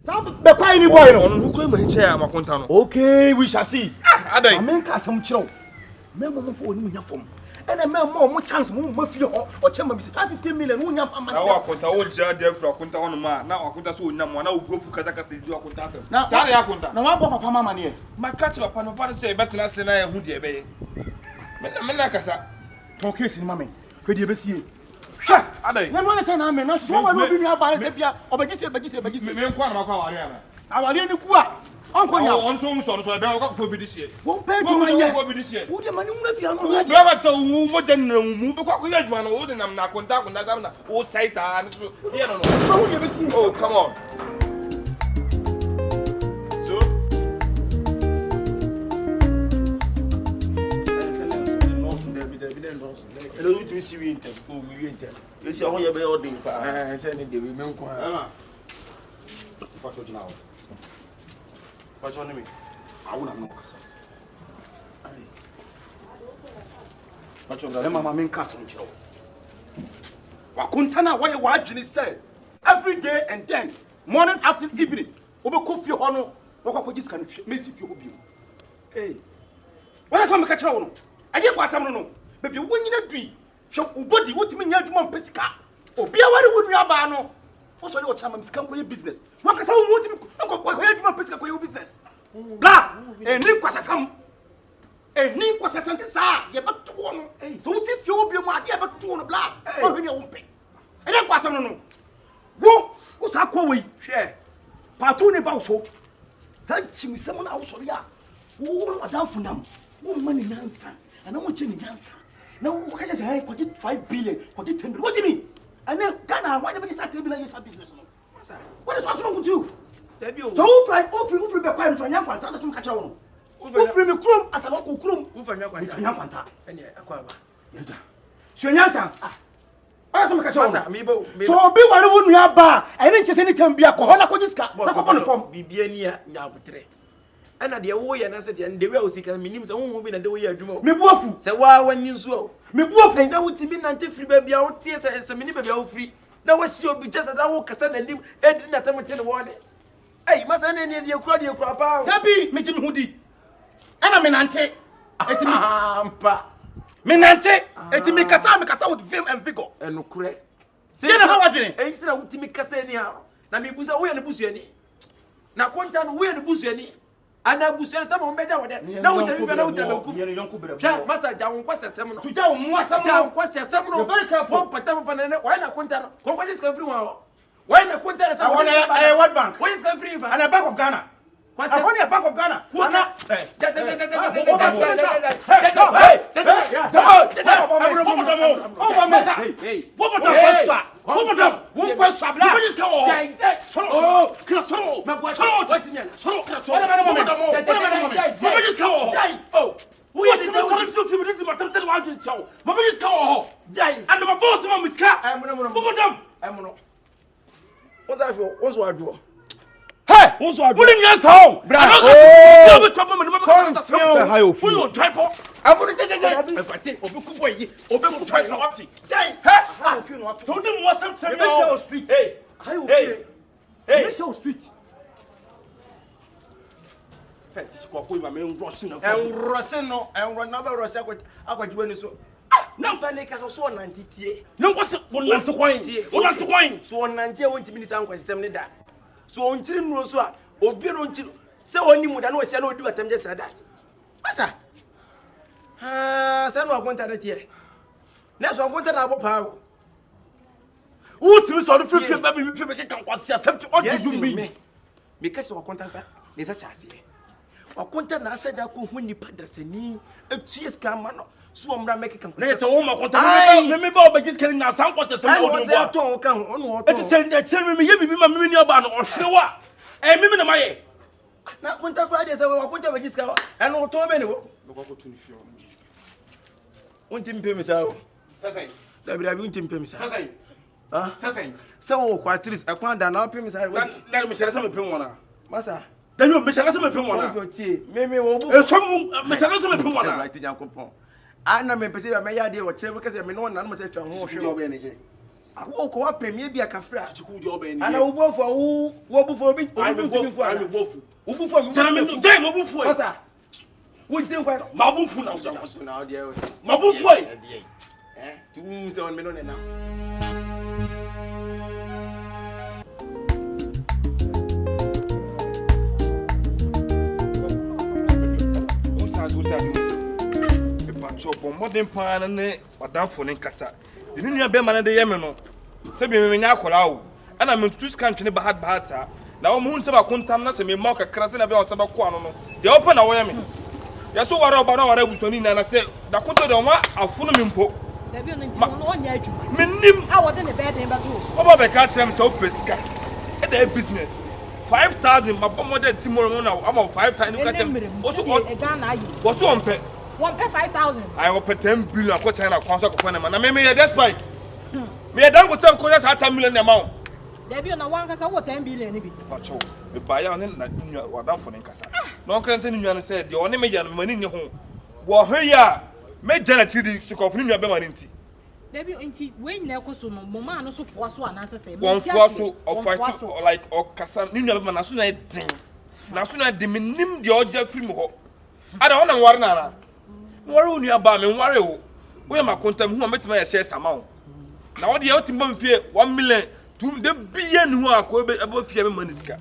Saa bɛkwae ni boy no. Ɔno no kwan ma nkyɛn a makonta no. Okay, we shall see. Ah, adan. Maame nka asɛm kyerɛ wo. Mɛma mo fo wɔn mu nya fam. Ɛna mɛma ɔmo chance mo ma fie hɔ. Ɔkyɛ ma mi si 550 million wo nya mfa ma. Na wo akonta wo gya deɛ firi akonta hɔ nom a na akonta so onya mo na wo bu afu kasa kasa di akonta atam. Na saa na yɛ akonta. Na wabɔ papa ma amaneɛ. Maka kyerɛ papa no papa no sɛ yɛbɛtena ase na yɛhu deɛ ɛbɛyɛ. Me na me na kasa. Tɔn case ni ma me. Hwɛ deɛ ɛbɛsie. Hwɛ! Adɛn? Na ɛno ne sɛ na ame na so wɔn obi nua baa ne bia ɔbɛgye se bɛgye se bɛgye se. Me nko na makɔ awareɛ ana? Awareɛ no gu a ɔnkɔ nya. Ɔno nso nso ɔno nso ɛbɛn ɔkɔ akɔfo bi de hyɛ. Wɔn pɛ adwuma nyɛ. Wɔn bi de hyɛ. Wo deɛ ma ne nwura fie ano hwɛ deɛ. Bɛrɛ sɛ wo mogya nenam wo mu bɛkɔ akɔyɛ adwuma no wo nenam na akonta akonta saa na wo sɛe saa no so deɛ no no. Bɛhu deɛ bɛsie. Oh come on. So. Ɛnna oyi tumi si wie ntɛm. O mi wie ntɛm. Esi ɔho yɛ bɛyɛ ɔden paa. Ɛɛ sɛ ne deɛ mi nko ara. Ɛma. Mpatwɔ gyina hɔ. Mpatwɔ ne mi. Awo na mi kasa. Mpatwɔ bra. Ɛma ma mi nka asɛm kyerɛ wo. Wakonta na wɔyɛ w'adwene sɛ every day and then morning after evening wobɛkɔ fie hɔ no wɔkɔ akɔgye sika no hwɛ mesi fie hɔ bio. Ee. Wɔn asɛm meka kyerɛ wo no ɛdeɛ kɔ asɛm no no baabi a wonyina dui hwɛ wo body wotumi nyɛ adwuma mpɛ sika obi aware wo nua baa no wosɔre ɔkyɛ ama me sika nkɔyɛ business wankasa wo wotumi nkɔyɛ adwuma mpɛ sika kɔyɛ wo business bla ɛni nkwasasɛm ɛni nkwasasɛm te saa deɛ bɛtoɔ no sɛ wosi fie wo bio mu adeɛ bɛtoɔ no bla ɔhwɛ ne a wompɛ ɛne nkwasɛm no no wo wo saa kɔ wei Hwɛ. paato ne ba wo so saa kyimisɛm no a wosɔre a wo adamfo nam womma ne nyansa anaa wonkyɛ ne nyansa na woka kyɛ sɛ hey, kɔgye 5 billion kɔgye 10 billion wogye mi ɛnɛ ghana hwan na bɛgye saa 10 billion yɛ saa business no wode so asoro nkotu Dabi o. sɛ wofra wofiri wofiri bɛkwae mfra nya nkwanta wode sɛ meka kyerɛ wo no wofiri me kurom asɛ wɔkɔ kurom Wofra nya nkwanta. mfra nya nkwanta Ɛnni akɔ aba. yɛgya sua nyansa ɔyɛ sɛ meka kyerɛ wo Masa no mi bɔ mi. sɛ obi ware wo nua ba a ɛne nkyɛ sɛ ne tam bia kɔ hɔ na kɔgye sika na kɔbɔ no fam Biribi ani a nya abotrɛ. Ɛna deɛ woyɛ na sɛ deɛ ndewe a wosi kan mi nim sɛ honhom bi na de woyɛ adwuma o. mebu afu Sɛ waa w'ani nso o. mebu afu Na wotumi nante firi baabi a woteɛ sɛ sɛ mene baabi a wofiri na woahyia obi kyɛ sɛ na wokasa n'anim ɛdi n'atam te ne wɔne. Ɛyi masa ne ne deɛ kura deɛ kura paa o. dabi megye me ho di ɛna menante ɛti me Ampa. menante ɛti mekasa mekasa with vim and vigor Ɛnokorɛ. Deɛ na ha w'adwene? Ɛyi nti na wotumi kasa ani ha na mebu sɛ woyɛ ne busuani. Na konta no woyɛ ne busuani. Ana busuani tam wɔn bɛgya wɔ dɛ. Na wogyina fífɛ na wogyina benkum. Hwɛ masa gya wo nkɔsɛsɛm no. tugya wo mmoasɛm Gya wo no nkɔsɛsɛm no. You're very careful. Wɔn pata papa na ne wɔyɛ na konta no. Kɔnkɔgye sika firi wɔn hɔ. Wɔyɛ na konta no sɛ Ɛhɔ na ɛyɛ World Bank. Wɔyɛ sika firi nfa. ana Bank of Ghana Kwasɛ- ɛhɔ ne yɛ Bank of Ghana ana Ɛnwurɔse no ɛnwurɔ na bɛwurɔse akɔgye w'ani so. Nipa ne kasa so ɔnante tie. So ɔnante a wɔntumi ne saa nkɔsɛsɛm ne da. So ɔnkyiri nnuro so a obi no nkyiri sɛ ɔni mu da na ɔhyia na ɔdi watam gye sra dat. Masa. Haa sɛ no akonta ne teɛ. Na so akonta na abɔ paa o. Wotumi sɔ no fifie bɛ mi fie bɛ keka nkwasi asɛm ti ɔdi Yes, dum bi. me. Meka sɛ wakonta sa ne nsa hyɛ aseɛ. Wakonta na asɛ da kɔhu nipa dasani atua sika ama no so ɔmmra mɛkeka Ne sɛ wɔn ma kɔnta Aye. mi mi ba ɔbɛgye sika ni na san kwasi asɛm na Ɛna ɔdi ɔsɛ mu bɔ. ɔtɔn wo ka ho ɔno Eti ɔtɔn. sɛ ɛkyerɛ mi mi yɛ bibi ma mi mi nua ba no ɔhwere wa ɛɛ mi mi na ma yɛ. Na akonta koraa deɛ sɛ wakonta bɛgye sika ɛno ɔtɔn bɛ ne wɔ. Wonti mpɛ mi saa o. Sɛsɛn. Dabi dabi wonti mpɛ mi saa. Sɛsɛn. Ah? Sɛsɛn. Sɛ wɔ kɔ at least ɛkwan da na wopɛ mi saa. Na na mi hyɛrɛ sɛ mi pɛ wɔn a. Masa. Dabi o mi hyɛrɛ sɛ mi pɛ wɔn a. Wọ́n tie mímí wọ́n bú. Esɔ mu mi hyɛrɛ sɛ mi pɛ wɔn a. Awurade Nyankopɔn. A na mempɛ sɛ mɛyɛ adeɛ wɔ kyerɛ bɛka sɛ me ne ɔnna no ma sɛ atwa ho hwɛ. Deɛ ɔbɛyɛ ne gye. Awo kɔ wapɛ mi ebi akafra. Ana wo buafo a wo wo bufo obi obi ntumi fu ana. Wo bufo mi. Tẹnɛ mi jẹ́ mo bu fu yɛ. Ɔsa. Wo nti nkwa. Ma bu fu na o da. Ma bu fu yɛ. Eh, ti wo sɛ me no ne nam. Mepakyɛw bɔ mmɔden paa na ne ɔdamfo ne nkasa. De ne nua bɛrima no de yɛ me no, sɛbi me menyɛ akwadaa o, ɛna mentutu sika ntwene bahat bahat saa. Na wɔn hu sɛ baako ntam na sɛ mema wo kakra sɛnea ɛbɛyɛ a wɔn nsa bɛkɔ ano no, deɛ wɔpɛ na wɔyɛ me. Yɛ so ware ɔba na ware abusua no nyinaa na sɛ dako ntam deɛ wɔn afono me mpo. Dabi ɔno nti ɔno ɔnyɛ adwuma. Menim. A wɔde ne bɛɛ den bɛto wo so. Wɔba bɛka kyerɛ me sɛ wopɛ sika ɛda yɛ business 5000 mabɔ mmɔden ti mu na ama wo 5000 ka kyerɛ me. Wɔso wɔso wɔmpɛ. Wɔmpɛ 5000. Ayi wɔpɛ 10 billion akɔ China kwan so akɔfa ne ma na me meyɛ despite. Meyɛ dangote kɔyɛ saa 10 million na ɛma wo. Dabi o na wankasa wowɔ 10 billion no bi. Pakyɛw, mebaeɛ a ɔne na nua wadamfo no nkasa. Na ɔnka nkyerɛ ne nua no sɛ deɛ ɔne me yɛ no m'ani nnye ho. Wɔhwɛ yi a mɛgya n'akyiri di sikɔfo ne nua bɛma no nti. Dabi o nti wei nyinaa ɛkɔ so no mo maa no so foa so anaasɛ sɛ? Wɔnfoa so, ɔfight like ɔkasa ne nua bɛma n'aso na yɛ den. N'aso na yɛ den menim deɛ ɔgye afiri me hɔ. Ada wo na meware no anaa? Meware wo nua baa menware wo. Woyɛ m'akonta mehu a mɛtumi ayɛ shares ama wo. Na wo deɛ wotumi ba me fie one million two da bia ni hɔ a akɔ ɛbɛ fie mema ne sika.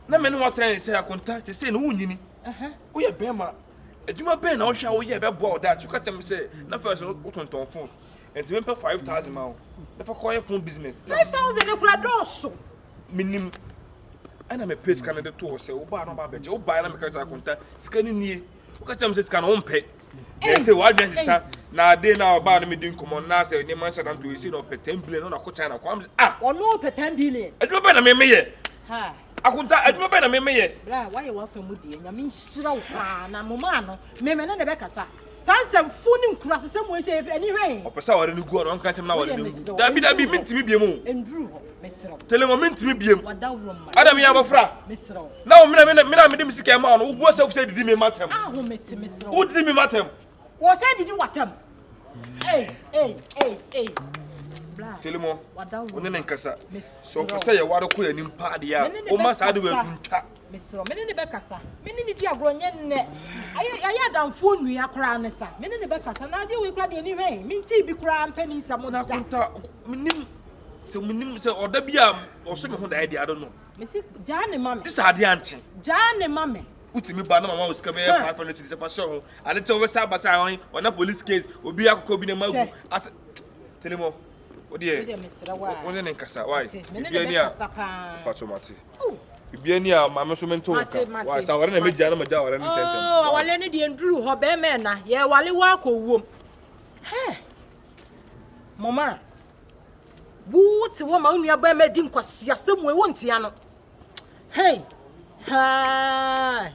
Na me ne wɔtena ne sɛ akonta te sɛ ne wonyini. Woyɛ bɛrima adwuma bɛn na wohwɛ a woyɛ ɛbɛboa wo daakye woka kyerɛ me sɛ na first no wotontɔn phones nti mempɛ 5000 ma wo na fa kɔyɛ phone business. 5000 ne kura dɔɔso. Menim ɛna mepɛ sika no de too hɔ sɛ wobaa na ɔba abɛgye wobaeɛ na meka kyerɛ akonta sika no nie woka kyerɛ me sɛ sika no wompɛ na ɛsɛ w'adwene sesa na ade na ɔbaa no medi nkɔmmɔ na sɛ nneɛma nhyɛ da nto ɛsɛ na ɔpɛ 10 billion na ɔkɔ China kɔ am sɛ ah ɔno ɔpɛ 10 billion adwuma bɛn na memeyɛ akonta adwuma bɛn na memeyɛ bra wayɛ w'afa mu deɛ nyame nhyira wo paa na moma no meme ne ne bɛkasa Saa nsɛm fo ne nkurasesɛm wei sɛ ani hwɛn. Ɔpɛ sɛ aware no gu ɔno ɔnka nkyɛm na aware no ngu. Dabi dabi mentumi biem o. Nduru hɔ mesrɛ wo. Telemo mentumi biem. Wadaworo mma. Ada meyɛ abɔfra. Mesrɛ wo. Na wo mena mena mena mede me sika ɛma wo no wobu asɛ sɛ didi me matam. Ahomete mesrɛ wo. Wodidi me matam. Wɔ sɛ didi watam. Ei ei ei ei. Bla. Telemo. Wo ne ne nkasa. Sɛ ɔpɛ sɛ yɛware kɔ yɛn anim paa deɛ a woma saa de wɔ atu ntwa. Mesrɛ wo, me ne no bɛkasa. Me ne no di agorɔ nyɛ nnɛ. Ayɛ yɛayɛ adamfoɔ nnua koraa ne sa. Me ne no bɛkasa. Na adeɛ wei koraa deɛ ani hwɛn. Mentee bi koraa mpɛ ne nsɛm da. Na Kunta, menim sɛ menim sɛ ɔda bi a ɔso me ho daeɛ deɛ, I don't know. Mese gyaa ne ma me. Gye sɛ adeɛ ankye. Gyaa ne ma me. Wotumi ba na mama wo sika bɛyɛ 500 cedis sɛ fa hyɛ ho. Ade kyɛ wobɛsa aba sɛ ahɔn ɔna police case obi akokɔ obi na ma agu. Ase Telemo, wo deɛ wo ne ne nkasa why? Biribiara ni a mpakyɛ mate. Biribiara ni a maame nso mente wo nka. Why sɛ aware na megya na magya aware no ntɛntɛm. Oh, aware no deɛ nduru hɔ bɛrima ɛna yɛwale wɔ akɔ wuom. Hɛ! Mama, wo te hɔ ma wo nua bɛrima di nkwasiasɛm wei wo ntea no. Hey! Hi!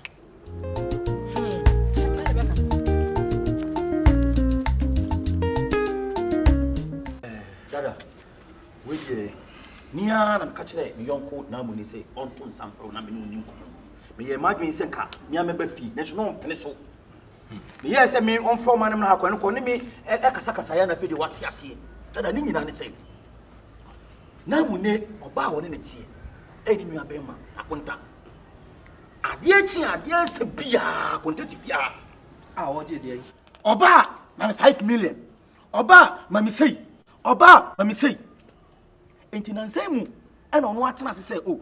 Dada, wei deɛ ni ara na meka kyerɛ me yɔnko Naamoni sɛ ɔnto nsa mfrɛ wo na me ne wo nni nkɔmmɔ. Meyɛɛ m'adwene sɛ nka me ara mɛba fie, nanso na ɔmpene so. Meyɛɛ sɛ me ɔmfrɛ wo ma no mmra ha kɔ, ɛno kɔ ne me ɛkasakasaeɛ na afei deɛ wate aseɛ. Dada, ne nyinaa ne sɛ Naamoni ɔbaa a ɔne ne teɛ ɛyɛ ne nua bɛrima Akonta. Adeɛ kye adeɛ sɛ biara Akonta si fie ha. A ɔgye deɛ yi. Ɔbaa ma me 5 million. Ɔbaa ma me sei. Ɔbaa ma me sei. Nti nansa yi mu ɛna ɔno atena ase sɛ o oh,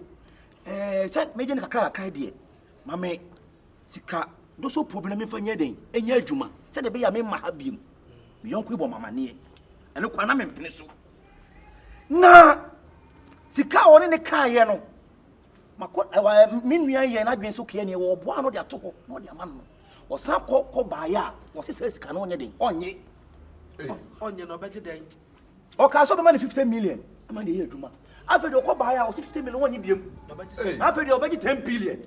ɛɛ sɛ megye no kakra kakra deɛ ma me sika doso puo bi na memfa nyɛ den ɛnyɛ adwuma sɛdeɛ ɛbɛyɛ a memma ha biom. Me yɔnko yi bɔ mamaneɛ. Ɛno kwan na mempene so. Na sika a ɔne ne kaeɛ no makɔ ɛwɔ me nua yɛ n'adwene so keɛ neɛ wɔboa no de ato hɔ na ɔde ama no ɔsan kɔ kɔ baeɛ a wɔse sɛ sika no ɔnyɛ den ɔnye ɔnyɛ na ɔbɛgye dɛn ɔkaa sɛ ɔbɛma no 50 million ama ne ɛyɛ adwuma afei deɛ ɔkɔ baeɛ a ɔse 50 million ɔnye biam afei deɛ ɔbɛgye 10 billion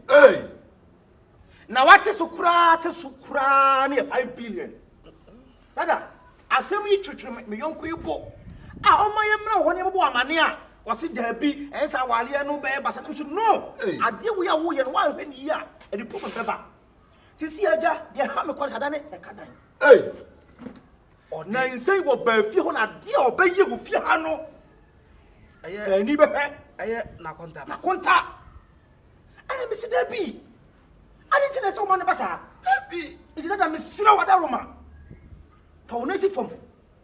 Na wate so koraa te so koraa no yɛ 5 billion. Dada, asɛm yi twetwe me yɔnko yi bo a ɔma yɛ mmerɛ wɔ hɔ ne yɛbɛbɔ amane a ɔse daabi ɛnsɛ awareɛ no bɛyɛ basa no nso no adeɛ wei a woyɛ no woanhwɛ ne yie a ɛde problem bɛba. Sisi agya deɛ ha me kɔ sɛ ada ne ɛka dan. Na nsɛn wɔ baa fie hɔ na adeɛ a ɔbɛyɛ wɔ fie ha no. Ɛyɛ Ani bɛhwɛ. Ɛyɛ n'akonta. N'akonta. Ɛna mesi dabi. Ade nti na ɛsɛ ɔma no ba saa. Dabi. Nti dada mesrɛ wo adaworoma. Fa wo nan si fam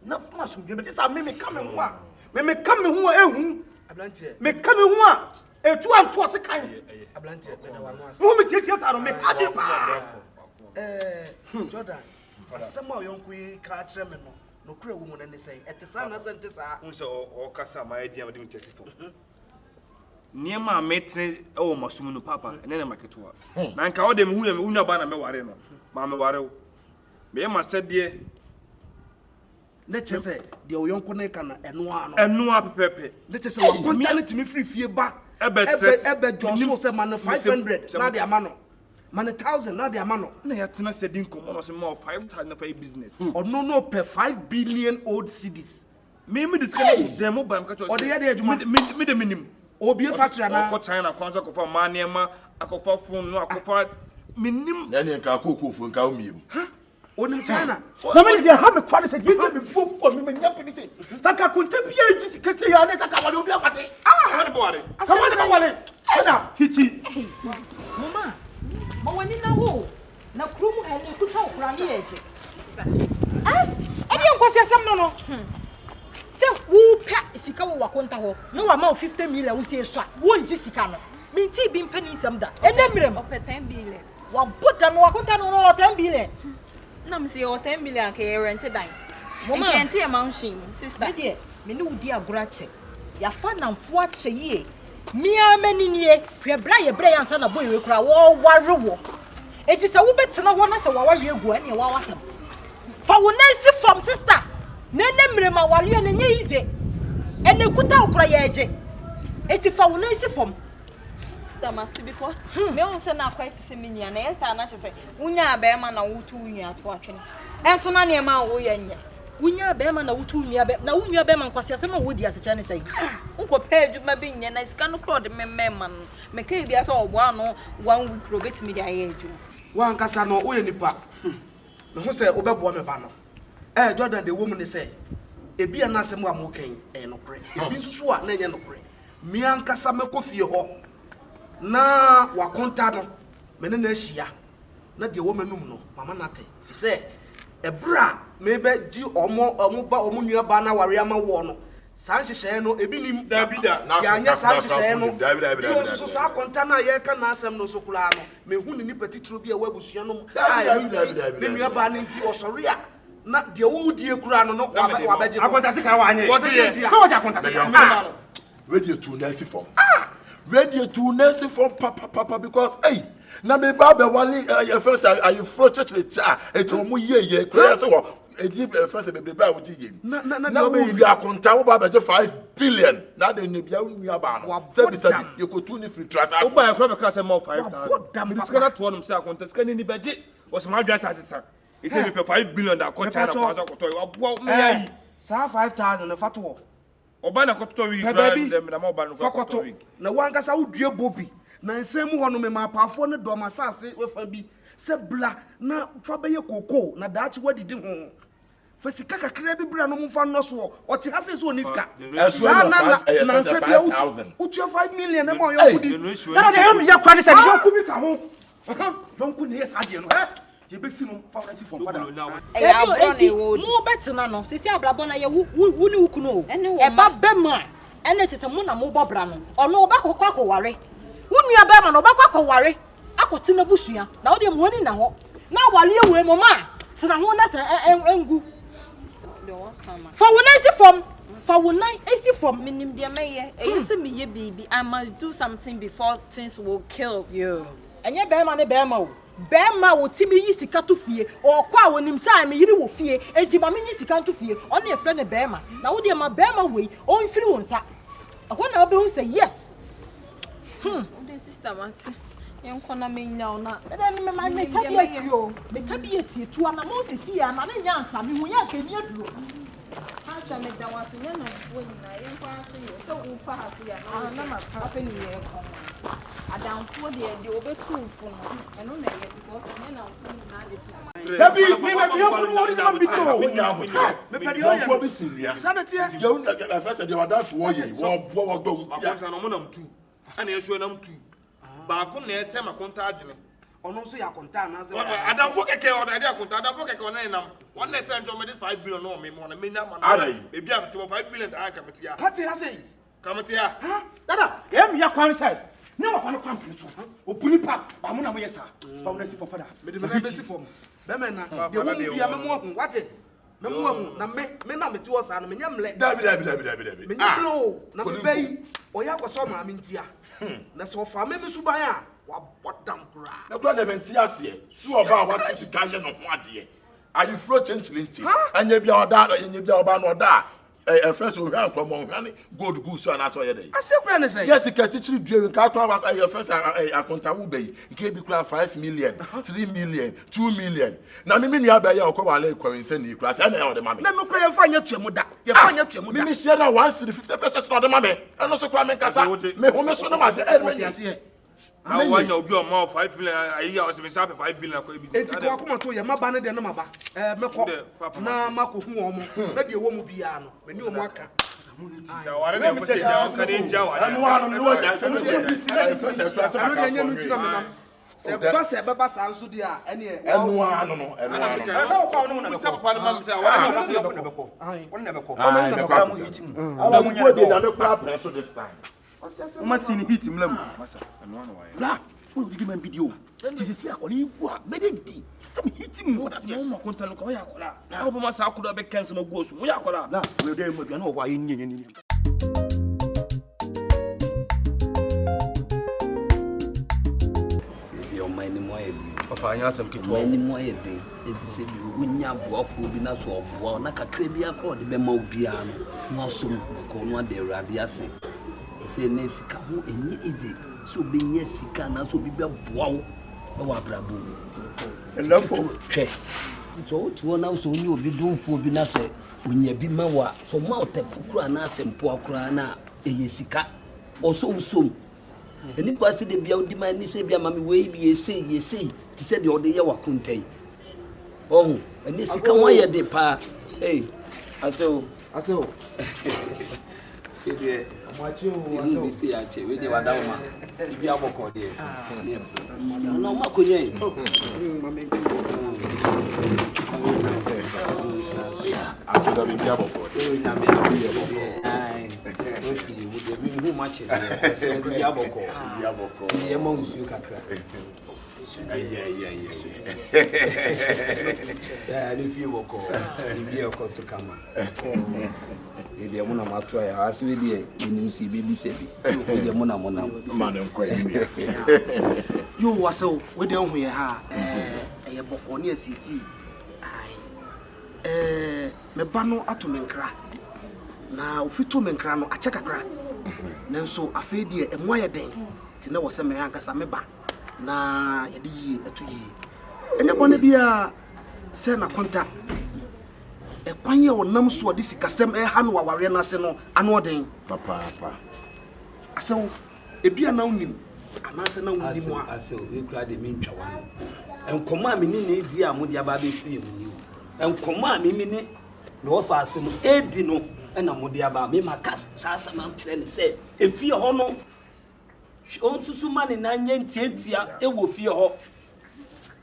na ma asomdwe mete saa me meka me ho a me meka me ho a ehu. Abranteɛ. Meka me ho a etu anto ase kan. Abranteɛ meda w'ano ase. Mo me tietie saa no me ha de paa. Ɛɛ Jordan asɛm a ɔyɔnko yi ka akyerɛ me no nokorɛ wɔ mu no ne sɛn ɛte saa anaasɛ nte saa. Wohu sɛ ɔkasa a mayɛ din a mede me ti asi fam. Nneɛma a metene wɔ m'asom no papa ɛnyɛ nneɛma ketewa. Na nka wo de mehu yɛ wo nuabaa na mɛware no maa meware wo. Meyɛ m'asɛdeɛ. Ne kyerɛ sɛ deɛ wo yɔnko no ka no ɛno ara no. Ɛno ara pɛpɛɛpɛ. Ne kyerɛ sɛ wakonta no tumi firi fie ba ɛbɛ ɛbɛ jɔ so sɛ ma no 500 na de ama no ma no 1000 na de ama no. Na yɛatena sɛ di nkɔmmɔ na ɔsɛ ma wo 5000 na fa yɛ business. Ɔno no pɛ 5 billion old cedis. Me me de sika no dɛn mo ba me ka kyerɛ Ɔde yɛ de adwuma. Me me de menim. Obie factory anaa. Ɔkɔ China kwan so akɔfa mmaa nneɛma akɔfa phone no akɔfa menim. Na ɛne nka akookoofoɔ nka wo mmienu. Onim China. Na me de deɛ ha me kwa ne sɛ deɛ nti a me fuo fuo me manya pɛ ne sɛ sɛ nka konta biara gye sika sei a ne sɛ nka wale obi awade. Ah! Sɛ wale bɛware. Sɛ wale bɛware. Ɛna hiti. Mama, ma w'ani na hɔ o. Na kurom ha ɛnna ekuta wo koraa ne yɛ gye. Eh, ɛdeɛ nkwaseasɛm no no. Sɛ wopɛ sika wɔ w'akonta hɔ na wama wo 50 million wo sɛ esua, wongye sika no. Mentee bi mpɛ ne nsɛm da. Ɛnɛ mmerɛ mu. Ɔpɛ 10 billion. Wabɔ dam wɔ akonta no no ɔwɔ 10 billion. Na me sɛ yɛwɔ 10 billion anka yɛ rent dan. Moma. Nka yɛnte yɛ mansion mu, sister. Me deɛ, me ne wo di agorɔ akyɛ. Yɛafa nnamfoɔ akyɛ yie. Me ara m'ani nie, hwɛ berɛ a yɛbrɛeɛ ansa na boy wei koraa wɔreware wo. Enti sɛ wobɛtena hɔ na sɛ w'awareɛ agu a, ɛnneɛ w'awasɛm. Fa wo nan si fam sister, na ɛnɛ mmerɛ mu awareɛ no ɛnyɛ easy. Ɛnɛ kuta wo koraa yɛregye. Enti fa wo nan si fam. Sister mate because mehu sɛ na akɔyɛ te sɛ me nua na ɛyɛ saa na kyerɛ sɛ wonyaa bɛrima na woto wo nua to atwene. Ɛnso na nneɛma a woyɛ nyɛ. Wonyaa bɛrima na woto wo nua bɛ na wo nua bɛrima nkwaseasɛm a wodi asekyerɛ ne sɛn? Wonkɔpɛ adwuma bi nyɛ na sika no koraa ɔde mema no meka bia sɛ ɔboa ano one week koraa obetumi de ayɛ adwuma. W'ankasa no woyɛ nipa. Mehu sɛ wobɛboa me ba no. Eh, Jordan deɛ ɛwɔ mu ne sɛ, ebia na asɛm a moreka yi ɛyɛ nokorɛ, ebi nso so a na ɛnyɛ nokorɛ. Me ankasa mɛkɔ fie hɔ na w'akonta no me ne no ahyia na deɛ ɛwɔ m'anum no mama no ate, ɛfiri sɛ ɛberɛ a merebɛgye wɔn wɔn ba wɔn nua baa no awareɛ ama woɔ no, saa nhyehyɛeɛ no ebi nim. Dabi da. Yɛanyɛ saa nhyehyɛeɛ no. Bio nso so saa akonta no a yɛreka n'asɛm no nso koraa no, mehu ne nipa titiriw bi a ɛwɔ abusua no mu a ɛno nti ne nua baa no nti ɔsɔre a na deɛ wodie koraa no no wabɛgye no. Akonta sika wanyɛ. Sɛdeɛ nti a. Sɛ wɔgye akonta sika. Radio tu na asi fam. Radio tu na asi fam papapapa because ei na me ba bɛwale ɛfɛ sɛ ayeforo kyekyere kyɛ a ɛti wɔn yie yie kura yɛ sɛ wɔ ɛdi ɛfɛ sɛ bebrebe a wogye yie Na na na na deɛ ɔbɛyɛ wowie akonta wo ba bɛgye 5 billion na de ne bia wo nua baa no Wabɔ sɛbi sɛbi dam. yɛkɔtu ne firi trasa Woba yɛ koraa bɛka sɛ ma wo Wabɔ 5000. dam Mede sika papa. no ato hɔnom sɛ akonta sika no ni bɛgye. Wɔsɛ m'adwene asase sa. Ɛsɛ mepɛ 5 billion da akɔ China Mepatwɔ. kwan so akɔtɔ. Waboa wo meyɛ Eh, ayi. saa 5000 no fa to hɔ. Ɔba na kɔtotɔ wig Pɛ koraa baabi dɛ meda ma ɔba no fa koraa kɔtɔ kɔto wig. na w'ankasa wodua bɔ bi. Na nsɛn mu hɔ no mema apaafoɔ no dɔm asase fa bi sɛ bla na fa bɛyɛ kookoo na daakye woadidi ho. Fa sika kakraa bi bra na ɔmfa nnɔ soɔ. Ɔte ha sei sɛ ɔnni sika. Ɛso Saa yɛ na five na ɛyɛ fɛ nansa sɛ bia 5000. wotua 5 million ma ɔyɔnko di. Nana deɛ ɛyɛ meyɛ kora ne sɛ ne yɔnko bi ka ho. Yɔnko na ɛyɛ saa deɛ no. Hɛ deɛ ɛbɛsi no fa wo nan si fam fada. Ɛyɛ Dabi o, aborɔ na enti ɛwɔ odi. mo bɛtena no sisi abrabɔ no yɛ wo wo wo ne wo kunu o. Ɛne wo Ɛba mma. bɛ mu a ɛna kyerɛ sɛ mo na mobɔ bra no. Ɔno ɔbɛkɔ kɔ akɔware. Wo nua bɛrima no ɔbɛkɔ akɔware akɔte n'abusua na wo deɛ mo ani na hɔ. Na awareɛ wei mo ma tena ho na sɛ ɛ ɛ ɛngu. Sister, deɛ waka ma. Fa wo nan si fam. Fa wo nan si fam. Menim deɛ mɛyɛ. Ɛyɛ sɛ meyɛ biribi. I must do something before things will kill. Yoo. Ɛnyɛ bɛrima ne bɛrima o. Bɛrima a ɔtumi yi sika to fie, ɔɔkɔ a ɔnim sɛ a me yere wɔ fie, enti ma menyi sika nto fie, ɔno na yɛfrɛ no bɛrima. Na wo deɛ ma bɛrima wei ɔmfiri wo nsa. Ɛhɔ na wobɛhu sɛ yes. Wode sister mate. Yɛnkɔ na menya wo na. Mede ne mema Menim meka deɛ bi mɛyɛ. atie o. Meka bi atie tu anamɔn sisi a ma ne nyɛ ansa. Mehu yɛ anka ɛni aduro. Pastor meda wo ase nyɛ nnamfoɔ nyinaa yɛnkɔ ara so yɛ sɛ wofa ha so yɛ a na ma afei ne yɛ kɔ adamfoɔ deɛ deɛ ɔbɛtu wo fo no ɛno na ɛyɛ because ɛnyɛ nnamfoɔ nyinaa de tu Dabi mi na bi okunu wɔn de ma bi to. Wonya ahokyerɛ. Mepɛ deɛ ɔyɛ Yɔnkoɔ bi si nnua. Saa na ɛteɛ. Deɛ wonya ɛfɛ sɛ deɛ w'adamfo wɔ yɛ wɔboa wɔdɔ wo ntia. Makonta no ɔmo nam tu. Ɛna ɛso nam tu. Baako na ɛsɛ makonta adwene. Ɔno nso yɛ akonta anaasɛ ɔyɛ Adamfo kɛkɛ ɔde ade akonta adamfo kɛkɛ ɔne nam. Wɔn na ɛsɛ nkyɛn ɔmo de 5 billion na ɔmo mu ɔna menya ma Ara yi. Ebi a mete wɔ 5 billion a nka mete a. Kate ha sɛ yi. Ka mete a. Ha dada ɛyɛ mi ya kwan sɛ ne wɔfa no kwan pene so obu nipa ba mo na mo yɛ saa ba mo na si fam fada. Mede me nan bɛsi fam. Bɛmɛ na deɛ wɔ mu bia mɛmo ahu wate. Mɛmo ahu na me me na mete hɔ saa no menyɛ mlɛ. Dabi dabi dabi dabi dabi. Menyɛ mlɛ o na mebɛ yi ɔyɛ akɔsɛ ɔmaame ntia. Na sɛ ɔfa me me suban a wabɔ dam koraa. Na kura deɛ mente aseɛ. Su ɔbaa a wate sika yɛ ne ho adeɛ. Ayeforo kyenkyerenkye. Ɛnyɛ bi a ɔda ɛnyɛ bi a ɔbaa no ɔda a ɛfɛ sɛ ohwɛ nkorɔmɔ ohwɛ ne gold gu so anaasɛ ɔyɛ dɛ. Aseɛ koraa ne sɛn? Yɛ sika titiri dua nka akɔ akɔ ɛyɛ fɛ sɛ akontawo bɛ yi nka ebi kura 5 million 3 million 2 million na me me nua bɛyɛ ɔkɔ wale kɔrinsɛn kura sɛ ɛna ɛyɛ ɔde ma me. Na nokora yɛmfa nyɛ tua mu da. Yɛmfa nyɛ tua mu da. Mimi hyia na 1 cedi 50 pesos na ɔde ma me ɛno so kura me nkasa me ho me so no ma gye ɛna Wɔte me aseɛ. Na wanya obi a ɔma wo 5 billion ayi a ɔsɛ me nsa apɛ 5 billion akɔ ebi. Enti kɔ akoma to yɛ maba ne deɛ ne maba. Ɛɛ mɛkɔ na makɔhu wɔn mo na deɛ ɛwɔ mu biara no m'ani wɔn aka. Aware na ɛpɛ sɛ gya ɔka ne ntia aware. ɛno ano me wɔ gya sɛ me ɛfɛ sɛ kura sɛ Ɛno deɛ ɛnyɛ no nti na maka menam. Sɛ ɛba sɛ ɛbɛba saa nso deɛ a ɛneɛ ɛno ano no ɛno ano no. Sɛ wokɔ a wo ne wo na Bisa bɛkɔ. papa no ma me sɛ aware na ɔpɛ sɛ Wo ne na bɛkɔ. Wo ne na bɛkɔ. Ayi, mɛkɔ akonta. Na wo deɛ nyame kura pɛn so this time. Woma si ne heat mla mu. Bra, wo didi man video. Ti sisi akɔle yi wu a bɛde di. Sɛ me heat mu wɔ daseɛ. Mo ma konta no ka ɔyɛ akɔla. Na wo ma saa akodo abɛka nsɛm agu so. Mo yɛ akɔla. Na wo de mu aduane wɔ hɔ a yɛ nyɛ nyɛ nyɛ. Sɛ ɔman no mu ayɛ den. Ɔfa anyɛ asɛm ketewa. Ɔman no mu ayɛ den. Enti sɛ bi wonya aboafoɔ bi na so ɔboa wo na kakra bi akora ɔde bɛma wo biara no na wasom bɔkɔɔ no ada Awurade ase. Sɛ ɛnɛ sika ho ɛnyɛ easy sɛ obɛnya sika anaasɛ obi bɛboa wo ɛwɔ abrabɔ mu. Ɛnɛfo. Hwɛ. Sɛ wote hɔ na sɛ wone obi domfoɔ bi na sɛ onya bi ma wo a sɛ ɔma wo tɛpo koraa anaasɛ mpoa koraa na ɛyɛ sika. Ɔsɛ wosom. Nnipa sɛ de bia wodi ma ani sɛ bia ma me wei bi yɛ sei yɛ sei te sɛ deɛ ɔde yɛ w'akonta yi. Ɔho ɛne sika ho ayɛ de paa. Ei asɛ o. Asɛ o. Deɛ Ɔmo o ɛmu asɛ bi o. se akyɛ wei deɛ wada wo ma biribi abɔkɔ deɛ. Ɔno ɔmo akonnwa yi. Asɛ da biribi abɔkɔ. Nyame ayɛ deɛ. Ofie mu deɛ mi hu ma kyɛ deɛ. Sɛ biribi abɔkɔ. Biribi abɔkɔ. Yɛ ma nsuo kakra. Ɛyɛ ɛyɛ ɛyɛ. Ne fie bɔkɔ. Biribi a ɛkɔ so kama. Wei deɛ mo na mo ato ayɛ ase wei deɛ menim so yɛbɛbisa bi. Wei deɛ mo na mo nam. Ma ne nkɔ anim yɛ. Yo asɛ o wei deɛ wohu yɛ ha a ɛɛ ɛyɛ bɔkɔɔ ne asiesie. Ae. Ɛɛ me ba no ato me nkra. Na ofi to me nkra no akyɛ kakra. Nanso afei deɛ ɛmu ayɛ den. Nti na wɔ sɛ me ankasa me ba na yɛde yie ɛto yie. Ɛnyɛ bɔne biara sɛ n'akonta ɛkwan a ɔnam so a ɔde sikasɛm ɛha no wɔ awareɛ no ase no ano ɔden. Papaapa. Asɛw ebi a na wonim anaasɛ na wonim a. Asɛw wei koraa de mentwa w'ano. Nkɔmmɔ a me ne ne di a mode aba abɛfie mu ni o. Nkɔmmɔ a me me ne me wɔfa ase no ɛdi no ɛna mode aba. Me maka saa asɛm akyerɛ ne sɛ efie hɔ no ɔnsusu ma ne nan nyɛ ntiantia ɛwɔ fie hɔ.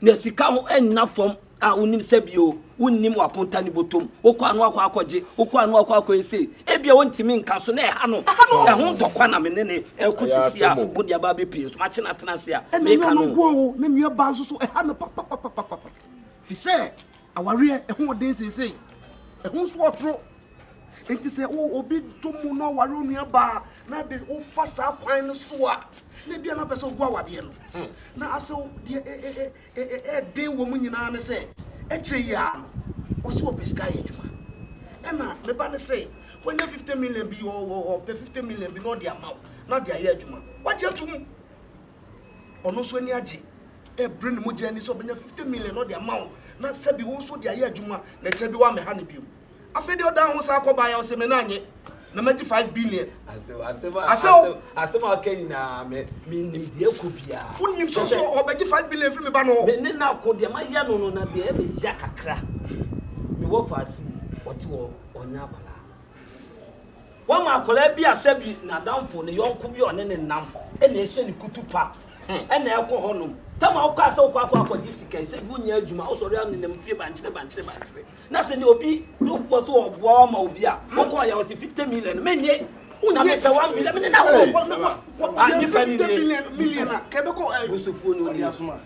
Na sika ho ɛnna fam a wonim sɛ bio wonnim w'akonta ne bɔtɔm wokɔ ano akɔ akɔgye wokɔ ano akɔ akɔ ese ebia wontumi nka so na ɛha no ɛho ntɔkwa na me ne ne ɛkɔ sisi a wode aba abɛpie so makye no atena ase a Ɛna meka ɛnyɛ ɔno no nko o ne nua baa nso so ɛha no papapapapapa. Fi sɛ awareɛ ɛho ɔden seesei ɛho nso ɔtoro. Nti sɛ wo obi to mu na ɔware wo nua baa na de wofa saa kwan no so a na ebia na pɛ sɛ ogu awadeɛ no. Na asɛ deɛ ɛden wɔ mu nyinaa ne sɛ ɛkyerɛ yi ara no ɔsɛ ɔpɛ sika yɛ adwuma. Ɛna meba ne sɛ wanya 50 million bi ɔpɛ 50 million bi na ɔde ama wo na de ayɛ adwuma. Wagye ato mu. Ɔno nso ani agye. Ɛbrɛ ne mogya ani sɛ ɔbɛnya 50 million na ɔde ama wo na sɛbi wo nso de ayɛ adwuma na ɛkyerɛ bi woamɛha no bio. Afei deɛ ɔdan ho saa kɔ baeɛ ɔsɛ me na nye na magye 5 billion. Asɛm asɛm a Asɛm. asɛm a ɔka nyinaa me menim deɛ ɛkɔ biara. Wonim sɛ sɛ ɔbɛgye 5 billion firi me ba no hɔ. Me ne na ko deɛ mayɛ no no na deɛ ɛbɛya kakra. Mewɔ faase yi ɔte hɔ ɔnyɛ akwadaa. Wama akwadaa bi a sɛbi n'adamfo ne yɔnko bi a ɔne ne nam ɛna ɛhyɛ ne kutu pa ɛna ɛkɔ hɔnom. Tam a wokɔ a sɛ wokɔ akɔ akɔgye sika yi sɛbi wonyɛ adwuma wosɔre anenam fie bankyere bankyere bankyere. Na sɛ ne obi wofoɔ so ɔboa ma obi a wokɔ yɛ ɔsi 50 million menye na mepɛ 1 billion mene na wo. Ah, nipa ni 50 nie. billion million a kɛbɛkɔ Busufoɔ no nie.